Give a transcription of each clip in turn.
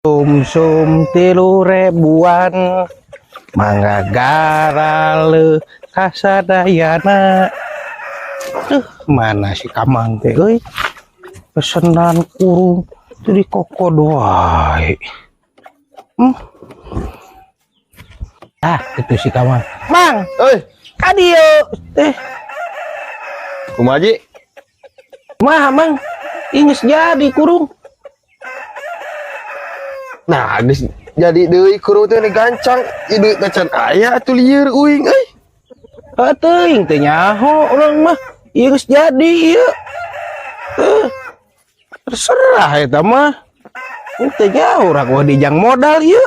Sumsum 3 ribuan mangga garale kasadayana. Tuh, mana si Kamang teh euy, pesenan kurung teu dikokod wae. Ah, itu si Kamang. Mang. Oi, ka dieu teh. Kumaha, Ji? Mah, Mang, ini jadi kurung. Nah, geus jadi deui kurung teh ni gancang, ieu duit can aya atuh lieur uing euy. Heuh, teuing teh nyaho urang mah. Ieu geus jadi ieu. Terserah eta mah. Teu nyaho urang wah dijang modal ieu.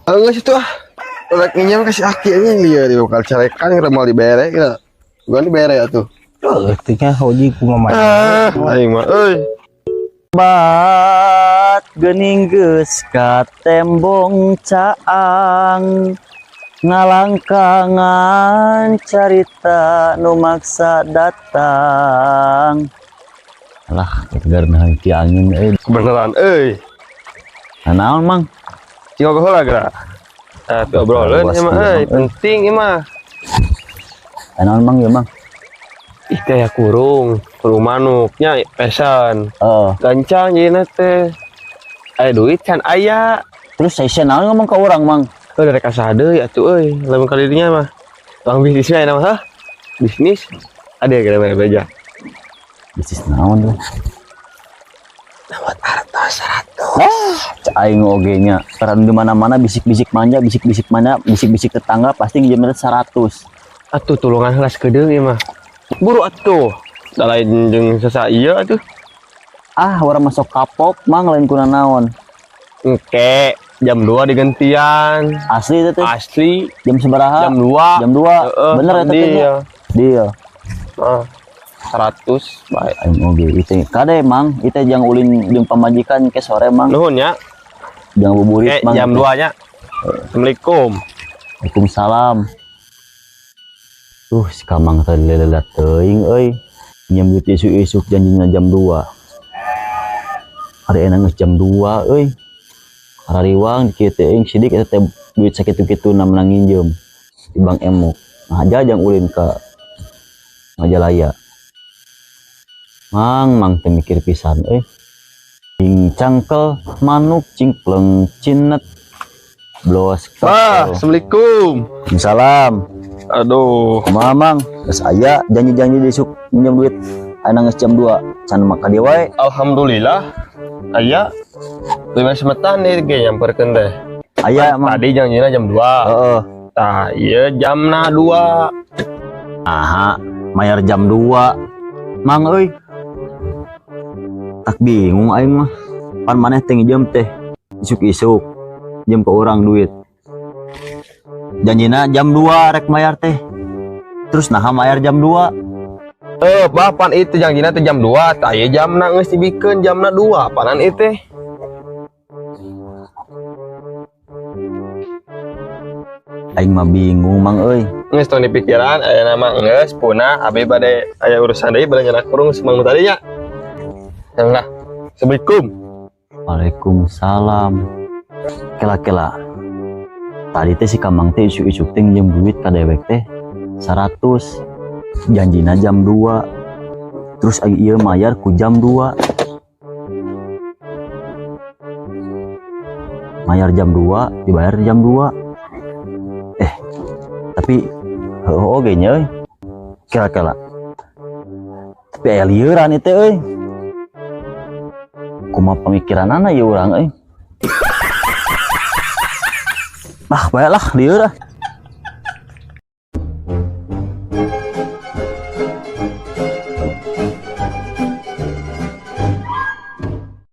Geus itu ah. Rek nginjem ka si Aki anjing lieur di bakal carekan moal dibere kira. Bukan dibere atuh. Heuh, teu nyaho ji kumaha. Ah, aing mah euy. Bat geuning geus katembong caang ngalangkangan carita nu maksa datang. Alah, tegar nah ki angin euy. Beneran euy. Nah, naon, Mang? Cing heula geura. Tapi obrolan ieu mah euy, penting ieu mah. Nah, naon, Mang, ya, Mang? Ih, kayak kurung, kurung manuknya pesan. Oh, Gancang jadinya teh. Aya duit can aya. Terus saya naon ngomong ke orang, Mang? Oh, dari kasah deui atuh euy, lamun ka dirinya mah. Bang bisnisnya enak mah. Bisnis ada ya kira beja. Bisnis naon tuh? Dapat harta 100. Ah, aing oge nya. Karena di mana-mana bisik-bisik manja, bisik-bisik mana, bisik-bisik tetangga pasti nginjem 100. Atuh tulungan heula sakedeung ieu mah. Buru atuh. Da lain jeung sesa ieu atuh. Ah, urang masuk kapok, Mang, lain kuna naon. Engke jam 2 digantian. Asli itu teh. Asli. Jam sabaraha? Jam 2. Jam 2. Heeh, bener eta teh nya? Iya. Deal. Ah, 100 bae. Aing oge itu. Kade, Mang, itu jang ulin jeung pamajikan ke sore, Mang. Nuhun ya. Jang buburit, Oke, Mang. Jam 2 nya. Assalamualaikum. Waalaikumsalam. Tuh, si Kamang tadi lelelat teuing euy. Nginjem duit isuk-isuk janjinya jam 2. Hari enak geus jam 2 euy. Harariwang kieu teh euy sidik eta teh duit sakitu-kitu na menang nginjem di Bank Emok. Nah, aja jang ulin ka Majalaya. Mang, Mang teh mikir pisan euy. Cing cangkel manuk cingkleng cinet blos. Wah, assalamualaikum. Salam. Aduh, Kumaha, Mang? Geus aya janji-janji isuk minjem duit. Ayeuna geus jam 2. Can maka dia wae. Alhamdulillah. Aya lima semetan nih ge nyamperkeun teh. Aya, Mang. Tadi janjinya jam 2. Heeh. Tah, ieu jamna 2. Aha, mayar jam 2. Mang euy. Tak bingung aing mah. Pan maneh teh nginjem teh isuk-isuk. Njem ke orang duit. Janjina jam 2 rek mayar teh. Terus naha mayar jam 2? Eh, bapan itu janjina teh jam 2, tah ieu jamna geus dibikeun jamna 2, panan ieu teh. Aing mah bingung, Mang euy. Geus tong dipikiran, aya nama geus punah abi bade aya urusan deui bade nyenak kurung semang tadi nya. Nah, assalamualaikum. Waalaikumsalam. Kela-kela. Tadi teh si Kamang teh isuk-isuk teh nginjem duit ka dewek teh 100. Janjina jam 2. Terus agi ieu mayar ku jam 2. Mayar jam 2, dibayar jam 2. Tapi heuh oge nya euy. Kela-kela. Tapi aya lieuran ieu teh euy. Kumaha pamikiranana ieu urang euy. Ah, bae lah lieur ah.